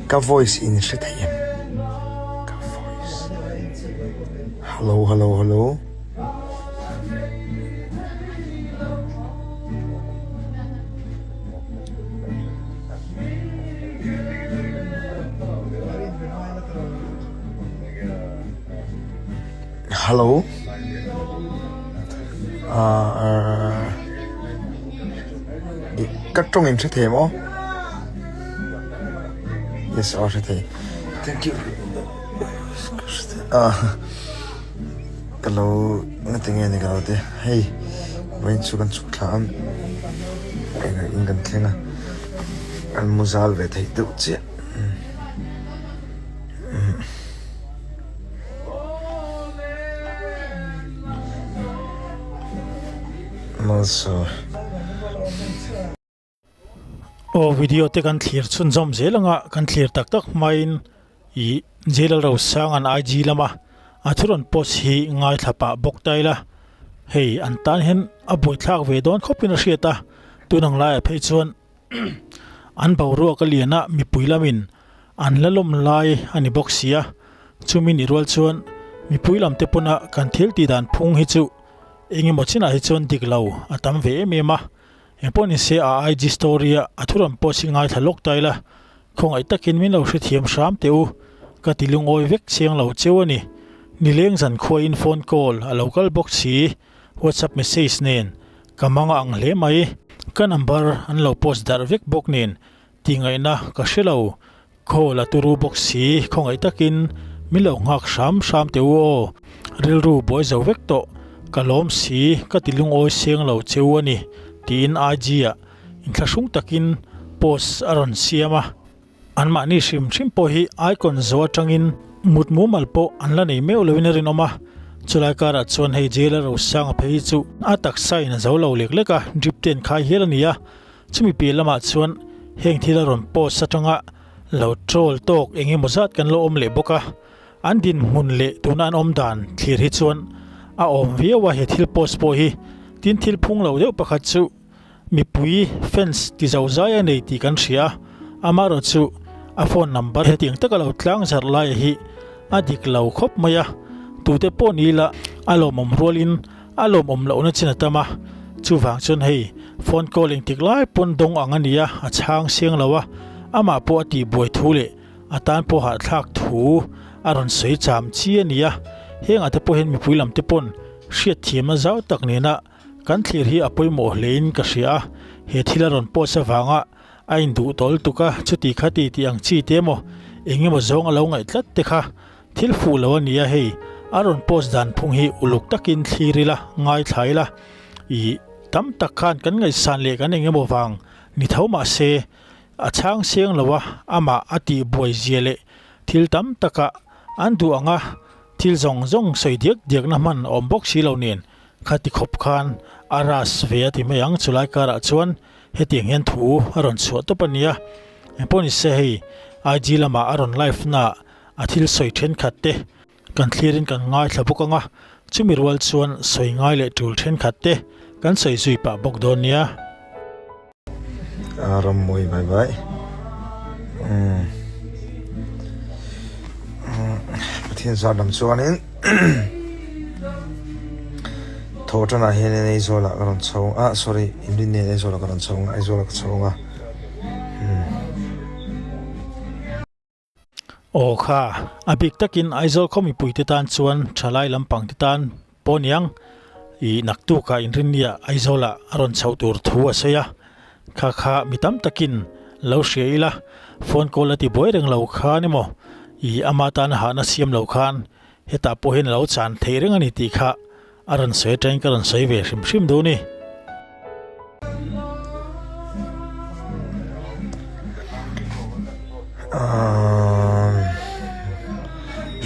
Ka voice in hre thei em? Ka voice. Hello, hello, hello. Hello. Ah, ka tawng in hre thei maw? Yes, aw hre thei. Thank you. Ah, ka lo nga ti nge ni ka lo ti. Hei, vawiin chu kan chhuk thla a, in kan thleng a, kan mu zal ve theih deuh chiah. Malsawm. Aw video te kan thlir chhunzawm zel anga kan thlir tak tak hmain ih Jailal Rosang an IG lama a thu rawn post hi ngaithla pah bawk ta ila hei an tan hian a buaithlak ve dawn khawpin a hriat a tun ang laiah phei chuan an boruak a lian a mipui lamin an la lawm lai a ni bawk si a chumi nih rual chuan mipui lam te pawna kan thil tih dan phung hi chu eng emaw chinah hi chuan dik lo a tam ve em em a. Engpawh ni se a IG story a a thuram pawh si ngaithla lawk ta ila, khawngaih takin min lo hrethiam hram teh u, ka ti lungawi vek chiang lo cheu a ni. Nileng zan khuaiin phone call a lo kal bawk si, WhatsApp message nen ka mang a ang hle mai. Ka number an lo post darh vek bawk nen Tihngaihna ka hre lo, call a turu bawk si, khawngaih takin min lo nghak hram hram teh u aw, rilru buai zo vek tawh, ka lawm si, ka ti lungawi seng lo che u a ni, tiin IG ah inthlahrung takin post a rawn siam a. Anmahni hrim hrim pawh hi icon zo atangin mut mumal pawh an la nei meuh loin a rinawm a, chulai karah chuan hei jail a rosanga phei hi chu a taksa in a zo lo lek lek a, drip te an khai hial a ni a. Chumi piah lamah chuan heng thil a rawn post atanga lo troll tawk eng emaw zat kan lo awm leh bawk a, an dinhmun leh tuna an awm dan thlir hi chuan a awm viau a he thil post pawh hi. Tin thil phung lo deuh pakhat chu mipui fans ti zo zai a nei tih kan hria a, amaherawh chu a phone number hetiang taka lo tlang zarh laia hi a dik lo khawp mai a, tute pawh ni ila a lawmawm rualin A lawmawm lohna chin a tam a, chuvang chuan hei phone call engtik lai pawn dawng ang a nia, a chhang siang lo a, amah pawh a tihbuai thu leh a tan pawh hahthlak thu a rawn sawi cham chi a nia, hengah te pawh hian mipui lam te pawn hriatthiamna zau tak nena kan thlir hi a pawimawh hlein ka hria a, he thil a rawn post avanga a induh tawl tuk a, chuti khati tih ang chi te emaw eng emaw zawng a lo ngaih tlat te kha Thil fuh lo a nia hei, a rawn post dan phung hi uluk takin thlir ila, ngaithla ila, ih tam tak khan kan ngaihsan leh kan eng emaw vang ni tho mah se, a chhang siang lo a, amah a tih buai zia leh thil tam takah an duh ang a, thil zawng zawng sawi diak diakna hman a awm bawk si lo nen, khati khawp khan a ras ve a ti mai ang, chulai karah chuan hetiang hian thu a rawn chhuah tawp a nia, engpawh ni se hei IG lamah a rawn live naah A thil sawi thenkhat te kan thlirin kan ngaithla bawk ang a, chumi rual chuan sawi ngai leh tul thenkhat te kan sawi zui pah bawk dawn nia. A ram mawi bai bai. Umm. Pathian zar lam chuanin thaw tanah hianin Aizawlah ka rawn chho a, sorry, Inrinnian Aizawlah ka rawn chho ang a, Aizawlah ka chho ang a. Umm. Aw kha, a bik takin Aizawl khaw mipuite tan chuan thalai lampang te tan pawh niang i naktukah inrinnia Aizawlah a rawn chhoh tur thu a sawi a, kha kha mi tam takin lo hria ila phone call a ti buai reng lo khan emaw i ama tana hahna siam lo khan hetah pawh hian a lo chan theih reng a ni tih kha A rawn sawi atangin ka rawn sawi ve hrim hrim duh ni.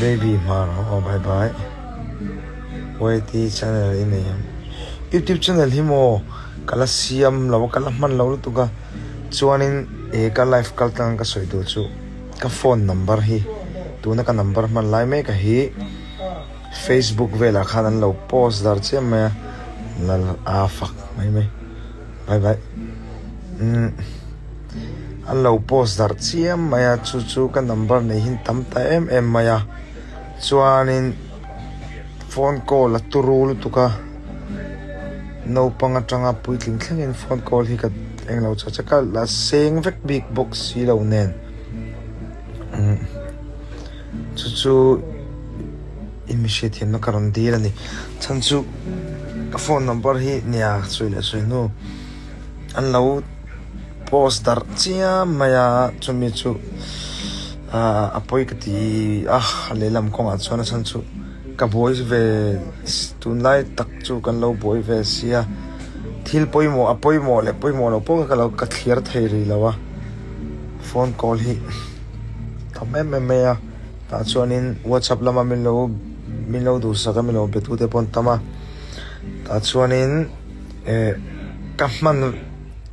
Baby hmar ho bye bye YT channel i nei em YouTube channel hi maw ka la siam lo a ka la hman lo lutuk a chuanin eh ka live kal tlang ka sawi tur chu ka phone number hi tuna ka number hman lai mek a hi. Facebook velah khan an lo post dar chiam mai a, lal a fak mai mai bye bye umm An lo post darh chiam mai a, chu chu ka number nei hin tam ta em em mai a, chuanin phone call a turu lutuk a, naupang atanga puitling thlengin phone call hi ka englo chak chak a, la seng vek bik bawk si lo nen umm chu chu i mi hriatthiamna ka rawn dil a ni, chhan chu ka phone number hi nia sawi leh sawi hnu an lo. Post darh chiam mai a, chumi chu ahh a pawi ka ti a, lehlam kawngah chuan a chhan chu ka buai ve tunlai tak chu kan lo buai ve sia, thil pawimawh a pawimawh leh pawimawh loh pawh kha ka lo ka thliar thei rih lo a, phone call hi tam em em mai a, tah chuanin whatsapp lama min lo min lo duhsak a min lo be tute pawh an tam a, tah chuanin eh ka hman.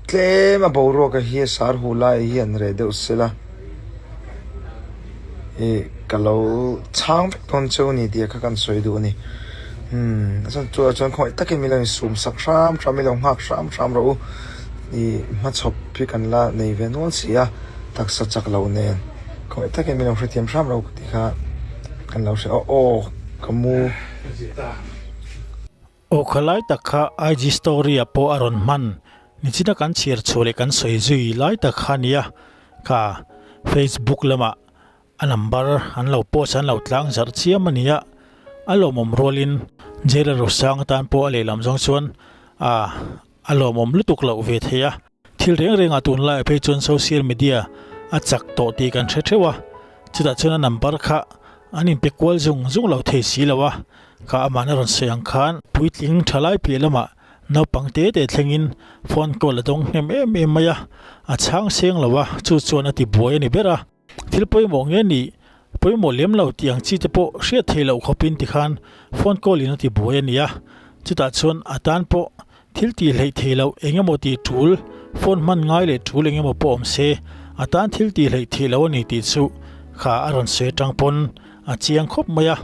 Tlem a boruak a hi sar huh lai hi an reh deuh sela ih ka lo chhang vek dawn cheu a ni tih kha kan sawi duh a ni umm a chuan chu chuan khawngaih takin min lo insum sak hram hram min lo nghak hram hram rawh u ih hmachhawp hi kan la nei ve nual si a taksa chak loh nen khawngaih takin min lo hrethiam hram rawh u tih kha kan lo hre aw aw ka mu. Aw khalai tak kha IG story ah pawh a rawn hman nichina kan chhiar chhuah leh kan sawi zui lai tak kha nia kha Facebook lamah a number an lo post an lo tlang zarh chiam a nia a lawmawm rualin Jailer Rosanga tan pawh a lehlam zawng chuan a a lawmawm lutuk loh ve thei a. Thil reng rengah tunlaiah phei chuan social media a chak tawh tih kan hre theuh a, chutah chuan a number kha an inpe kual zung zung lo thei si lo a, kha amahna rawn sawi ang khan puitling thalai piah lamah naupang te te thlengin phone call a dawng hnem em em mai a, a chhang seng lo a, chu chuan a ti buai a ni ber a. Thil pawimawh nge nih pawimawh lem lo tih ang chi te pawh hriat theih loh khawpin tikhan phone call in a ti buai a ni a, chutah chuan a tan pawh thil tih hleih theih loh eng emaw tih tul, phone hman ngai leh tul eng emaw pawh awm se a tan thil tih hleih theih loh a ni tih chu kha a rawn sawi atang pawn a chiang khawp mai a,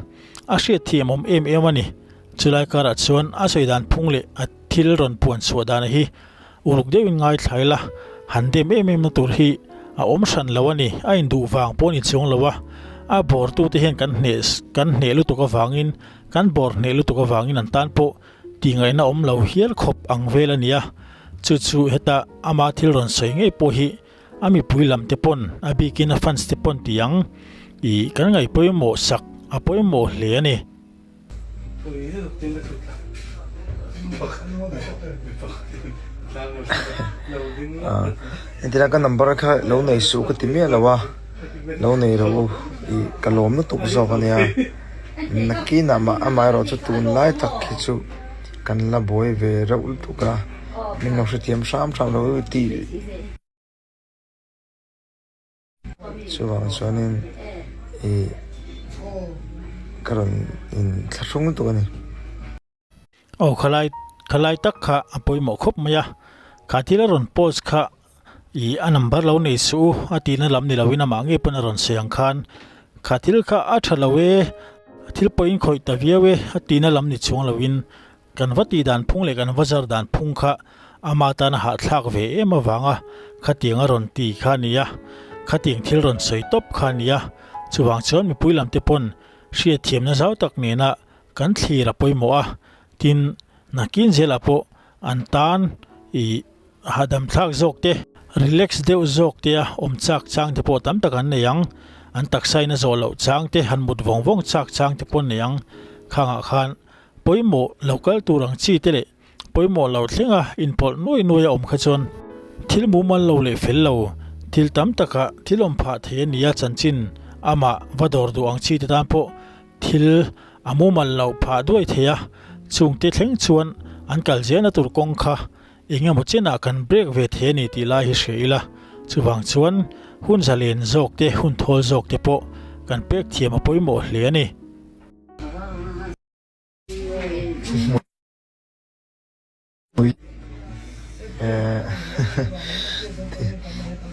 a hriat thiam awm em em a ni. Chulai karah chuan a sawi dan phung leh a thil rawn puan chhuah dan hi Uluk deuhin ngaithla ila, han dem em em na tur hi a awm hran lo a ni, a induh vang pawh a ni chuang lo a, a bawrtute hian kan hneh kan hneh lutuk avangin, kan bawr hneh lutuk avangin an tan pawh tihngaihna awm lo hial khawp ang vel a ni a, chu chu heta ama thil rawn sawi ngei pawh hi a mipui lam te pawn a bikin a fans te pawn tih ang ih kan ngaih pawimawh sak a pawimawh hle a ni. Entirah ka number kha lo nei suh ka ti miah lo a, lo nei rawh u ih ka lawm lutuk zawk a nia, nakinah mah amaherawh chu tunlai tak hi chu kan la buai ve reuh lutuk a, min lo hrethiam hram hram lo u tih. Chuvang chuanin ih ka rawn in thlahrung lutuk a ni. Aw khalai khalai tak kha a pawimawh khawp mai a, kha thil a rawn post kha ih a number lo nei suh u a tihna lam ni loin amah ngei pawn a rawn sawi ang khan kha thil kha a tha lo e, thil pawh in khawih ta viau e a tihna lam ni chuang loin Kan va tih dan phung leh kan va zar dan phung kha ama tana hahthlak ve em avanga khatiang a rawn ti kha a ni a, khatiang thil rawn sawi tawp kha a ni a. Chuvang chuan mipui lamte pawn hriatthiamna zau tak nena kan thlir a pawimawh a, tin, nakin zelah pawh an tan ih hahdam thlak zawk te, relax deuh zawk te a awm chak chang te pawh tam tak an nei ang, an taksa in a zawh loh chang te, han mut vawng vawng chak chang te pawh an nei ang, khangah khan Pawimawh lo kal tur ang chi te leh pawimawh lo thlenga inpawlh nuai nuai a awm kha chuan thil mumal lo leh fel lo, thil tam taka thil awm phah thei a nia chanchin amah va dawr duh ang chi te tan pawh thil a mumal loh phah duai thei a, chungte thleng chuan an kal zelna tur kawng kha eng emaw chenah kan break ve thei a ni tih lai hi hria ila, chuvang chuan hun zalen zawk te hun thawl zawk te pawh kan pek thiam a pawimawh hle a ni.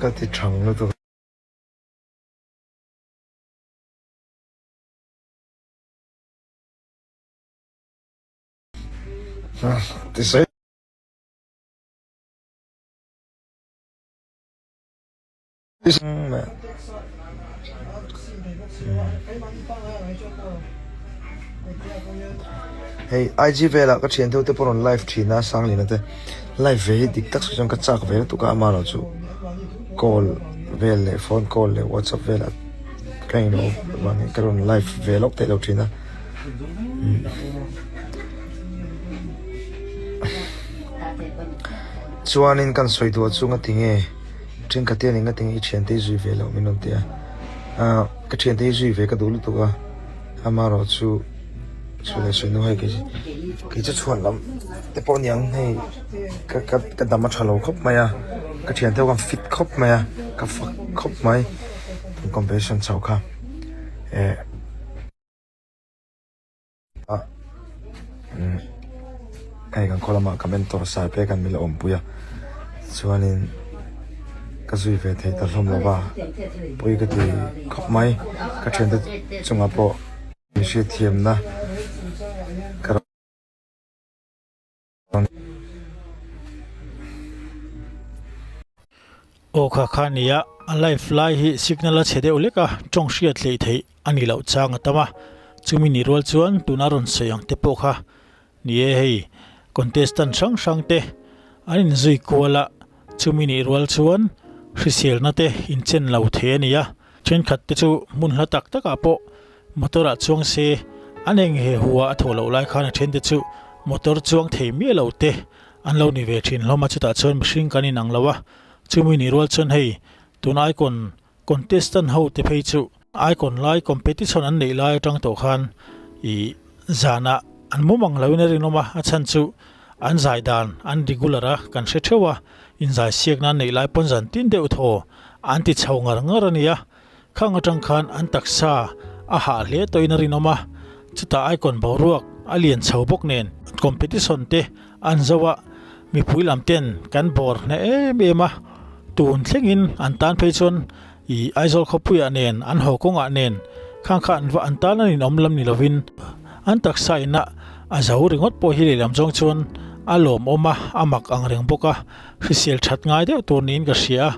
Ka ti thang lutuk. Ti sawi. Hei IG velah ka thian deuh te pawh rawn live thin a Sanglina te live ve hi dik tak sawi chuan ka chak ve lutuk a ama erawh chu call vel leh phone call leh whatsapp velah ka englo vangin ka rawn live ve lawk theih lo thin a. Chuanin kan sawi duh chu nga tinge thenkhat hian enga tinge i thiante hi zui ve loh min rawn ti a ah ka thiante hi zui ve ka duh lutuk a amaherawh chu chhun leh sawi hnu hei kei kei chu chhuan lam te pawh aniang hei ka ka ka dam a tha lo khawp mai a ka thiante ho khan fit khawp mai a ka fak khawp mai competition chho kha eh. A umm hei kan khaw lamah ka mentor sai pek an min la awmpui a chuanin ka zui ve thei ta hlawm lo va pawi ka ti khawp mai ka thiante chungah pawh min hriatthiamna ka rawn. Aw kha kha nia a live lai hi signal a chhe deuh lek a tawng hriat hleih theih a ni loh chang a tam a, chumi ni rual chuan tuna rawn sawi ang te pawh kha ni e hei contestant hrang hrang te an inzui kual a, chumi nih rual chuan hriselna te inchen lo thei a ni a, thenkhat te chu hmun hla tak takah pawh motor ah chuang se an eng he hua a thawh loh lai khan a then te chu motor chuang thei miah lo te an lo ni ve thin hlawm a, chutah chuan mihring kan inang lo a, chumi nih rual chuan hei tuna icon contestant ho te phei chu icon lai competition an neih lai atang tawh khan ih zanah an mum ang loin a rinawm a, a chhan chu an zai dan an regular a kan hre theuh a, inzai siakna an neih lai pawn zan tin deuh thaw an ti chho ngar ngar a nia. Khang atang khan an taksa a hah hle tawhin a rinawm a, chutah icon boruak a lian chho bawk nen competition te an zo a, mipui lam ten kan bawr hneh em em a, tun thlengin an tan phei chuan ih Aizawl khawpuiah nen an haw kawngah nen khang kha an va an tan an inawm lam ni lovin an taksa inah a zo ringawt pawh hi lehlam zawng chuan a lawmawm a, a mak ang reng bawk a, hrisel that ngai deuh tur niin ka hria a.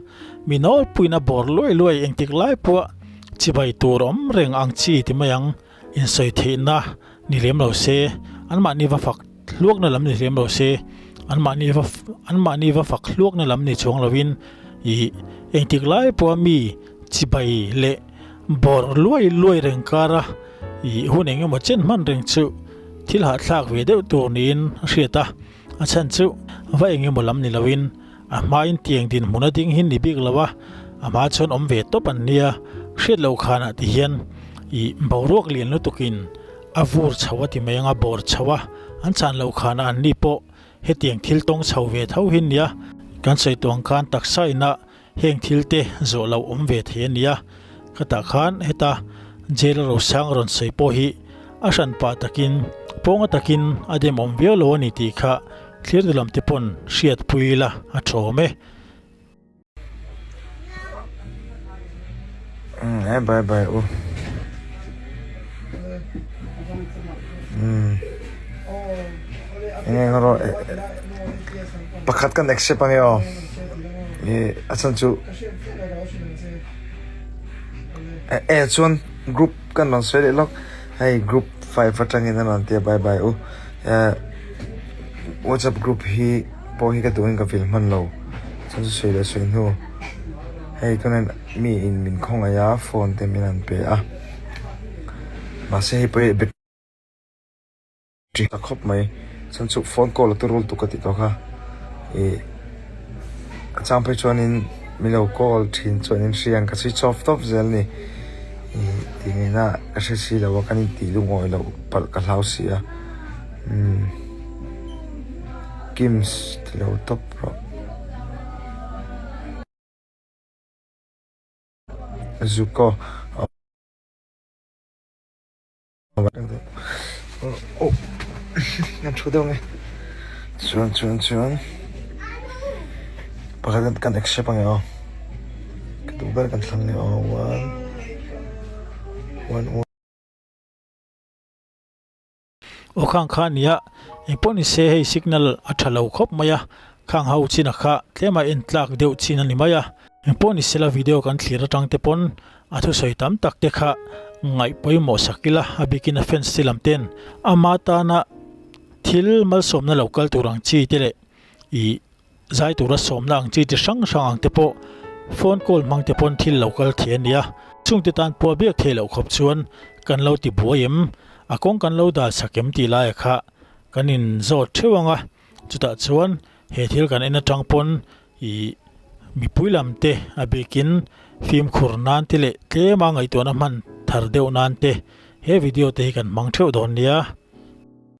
Mi nawlpuiin a bawr luai luai engtik lai pawh chibai tur awm reng ang chi ti mai ang, insawi theihna ni lem lo se, anmahni va fak hluakna lam ni lem lo se, anmahni va anmahni va fak hluakna lam ni chuang lovin ih engtik lai pawha mi chibai leh bawr luai luai reng kara ih hun eng emaw chen hman reng chu thil hahthlak ve deuh tur niin a hriat a, a chhan chu va eng emaw lam ni lovin. A hmain tiang dinhmun a ding hi ni bik lo a, a hma chuan awm ve tawp an nia, hriat loh khanah ti hian ih boruak lian lutukin a vur chho a ti mai ang a bawr chho a, an chan loh khanah an ni pawh hetiang thil tawng chho ve tho hi nia, kan sawi tawh ang khan taksa inah heng thil te zawh loh awm ve thei a nia, khatah khan heta jail a rosang rawn sawi pawh hi a hran pah takin pawnga takin a demawm viau lo a ni tih kha Thlir duh lam te pawn hriat pui ila a thawm e. Umm eh bye bye u. Umm eng eng rawh pakhat kan accept ange aw ih a chhan chu eh chuan group kan rawn sawi leh lawk hei group 5 atangin a rawn tia bye bye u. Eh whatsapp group hi pawh hi ka duhin ka vil hman lo chuan chu sawi leh sawi hnu hei tunah mi in min khawngaih a phone te min han pe a mahse hei pawh hi battery ta khawp mai chuan chu phone call a turu lutuk ka tih tawh kha ih a chang phei chuanin min lo call thin chuan in hria ang ka switch off tawp zel a ni ih tih ngaihna ka hre si lo a kan intih lungawi loh palh ka hlau si a umm Kims ti lo tawp rawh. Zuko. Oh kan thu deuh nge chuan chuan chuan pakhat kan accept ange aw ka duh ber kan thlang nge aw one one one Aw khang kha nia engpawh ni se hei signal a tha lo khawp mai a khang ho chin a kha tlema en tlak deuh chin a ni mai a. Engpawh ni sela video kan thlir atang te pawn a thusawi tam tak te kha ngaih pawimawh sak ila a bikin a fans te lam ten ama tana thil malsawmna lo kal tur ang chi te leh ih zai tura sawmna ang chi chi hrang hrang ang te pawh phone call hmang te pawn thil lo kal thei a ni a, chungte tan pawh biak theih loh khawp chuan kan lo ti buai em, a kawng kan lo dal sak em tih laiah kha kan in zawt theuh ang a, chutah chuan he thil kan en atang pawn ih mipui lam te a bikin fimkhur nan te leh tlema ngaihtuahna hman thar deuh nan te he video te hi kan hmang theuh dawn nia.